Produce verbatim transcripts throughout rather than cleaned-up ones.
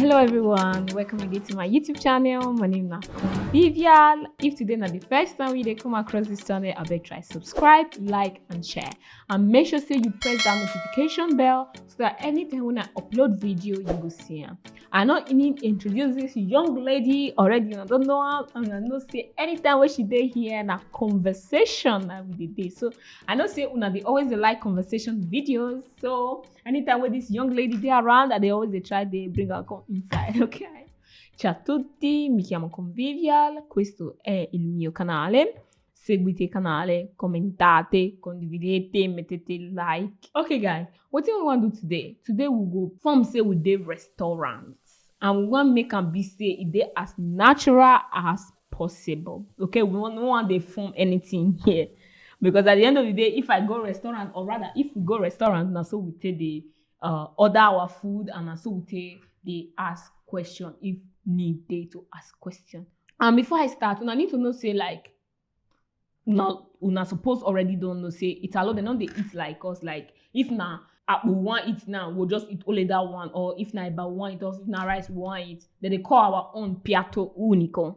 Hello everyone, welcome again to my YouTube channel. My name is Vivial. If today na the first time you dey come across this channel, abeg try subscribe, like and share. And make sure say you press that notification bell so that anytime when I upload video, you go see am. I no need introduce this young lady already. I don't know her, and I know say anytime when she dey here na conversation na we dey dey. So I know say una dey always dey like conversation videos. So anytime when this young lady dey around, I dey always dey try dey bring her come inside. Okay. Ciao a tutti, mi chiamo Convivial, questo è il mio canale. Seguite il canale, commentate, condividete, mettete like. Okay, guys, wetin we wan do today? Today we go form say we dey restaurant and we wan make am be say e dey as natural as possible. Okay, we no wan dey form anything here, because at the end of the day, if I go restaurant, or rather, if we go restaurant, na so we take dey uh, order our food, and na so we take dey ask question if need dey to ask question. And before I start, una need to know say, like, una una suppose already don know say Italo dem no dey eat like us. Like, if na akpu we wan eat now, we'll just eat only that one, or if na eba we wan eat, or if na rice we wan eat, dem dey call our own piatto unico.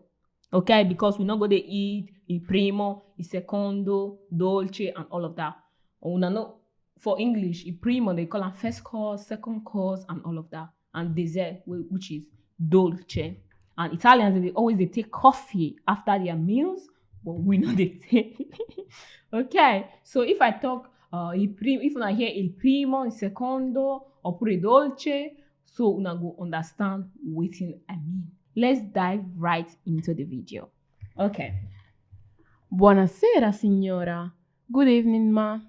Okay, because we no go dey eat il primo, il secondo, dolce and all of that. Una know, for English, il primo, they call am first course, second course and all of that, and dessert, whi- which is dolce. And Italians, they always dey take coffee after their meals, but we no dey take. Okay, so if I talk, uh, il prim, if una hear il primo, il secondo, oppure dolce, so una go understand wetin I mean. Let's dive right into the video. Okay. Buonasera, signora. Good evening, ma.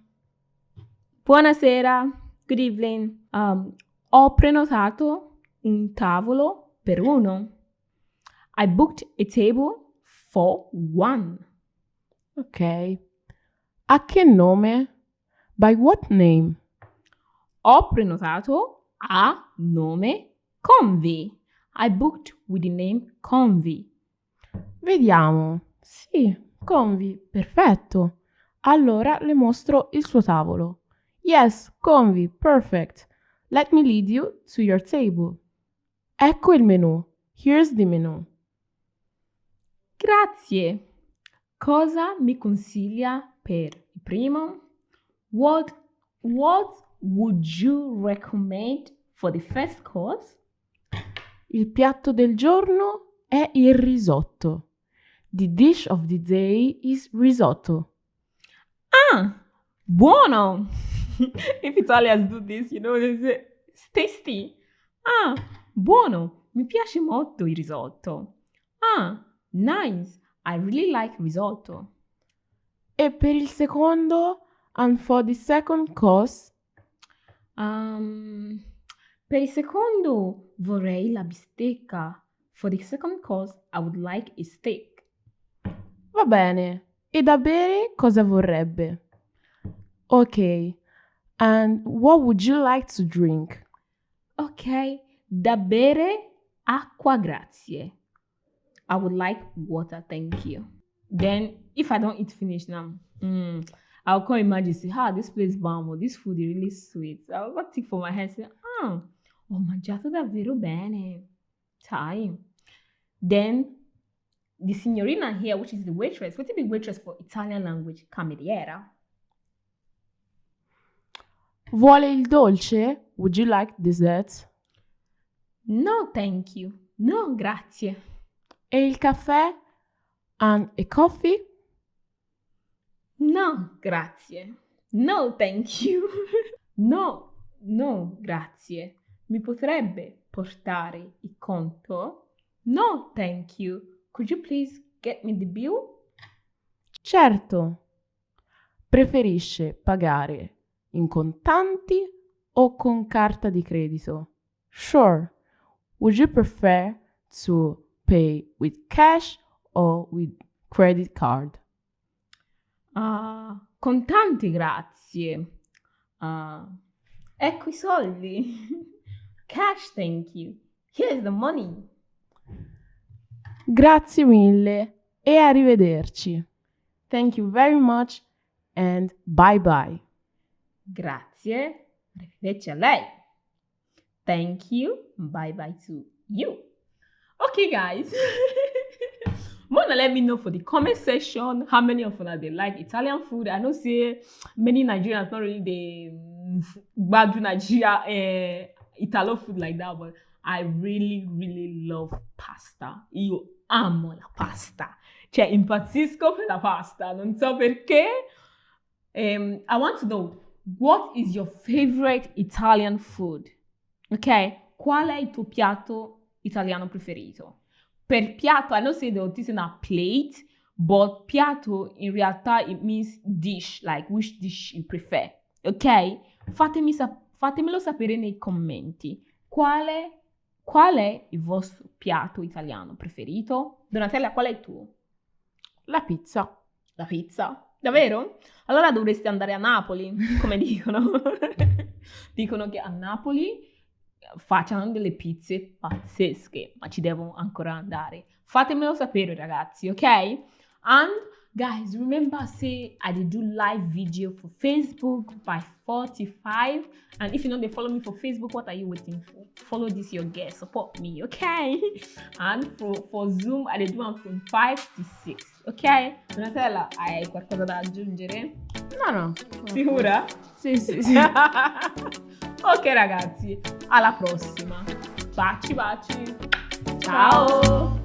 Buonasera. Good evening. Um, ho prenotato un tavolo per uno. I booked a table for one. Ok. A che nome? By what name? Ho prenotato a nome Convi. I booked with the name Convi. Vediamo. Sì, Convi, perfetto. Allora le mostro il suo tavolo. Yes, Convi, perfect. Let me lead you to your table. Ecco il menù. Here's the menu. Grazie. Cosa mi consiglia per il primo? What what would you recommend for the first course? Il piatto del giorno è il risotto. The dish of the day is risotto. Ah, buono! If Italians do this, you know, they say it's tasty. Ah, buono! Mi piace molto il risotto. Ah, nice! I really like risotto. E per il secondo, and for the second course? Um, per il secondo vorrei la bistecca. For the second course, I would like a steak. Va bene. E da bere cosa vorrebbe? Ok. And what would you like to drink? Ok, da bere acqua grazie. I would like water, thank you. Then, if I don't eat finish now, mm, I'll call imagine say, ah, this place bomb, or this food is really sweet. I'll go take for my hand say, ah, ho mangiato davvero bene. Time. Then, the signorina here, which is the waitress, what is the waitress for Italian language? Cameriera. Vuole il dolce? Would you like dessert? No, thank you. No, grazie. E il caffè? And a coffee? No, grazie. No, thank you. No, no, grazie. Mi potrebbe portare il conto? No, thank you. Could you please get me the bill? Certo. Preferisce pagare in contanti o con carta di credito? Sure. Would you prefer to pay with cash or with credit card? Ah, contanti, grazie. Ah, ecco i soldi. Cash, thank you. Here's the money. Grazie mille e arrivederci. Thank you very much and bye bye. Grazie. Arrivederci a lei. Thank you. Bye bye too. you. Okay, guys. Wanna let me know for the comment section how many of una dey like Italian food. I know say many Nigerians not really dey mm, gbadu Nigeria uh, Italo food like that, but I really, really love pasta. Io amo la pasta. Cioè, impazzisco per la pasta. Non so perché. Um, I want to know, what is your favorite Italian food? Ok? Qual è il tuo piatto italiano preferito? Per piatto, I know say the this in a plate, but piatto in realtà it means dish, like which dish you prefer. Ok? Fatemi sa- fatemelo sapere nei commenti. Quale, qual è il vostro piatto italiano preferito? Donatella, qual è il tuo? La pizza. La pizza? Davvero? Allora dovresti andare a Napoli, come dicono. Dicono che a Napoli facciano delle pizze pazzesche, ma ci devo ancora andare. Fatemelo sapere, ragazzi, ok? And guys, remember say I dey do live video for Facebook by forty-five. And if you no dey follow me for Facebook, what are you waiting for? Follow this your girl, support me, okay? And for, for Zoom, I dey do am from five to six, ok? Donatella, hai qualcosa da aggiungere? No, no. Sicura? Sì, sì, sì. Ok, ragazzi, alla prossima. Baci, baci. Ciao.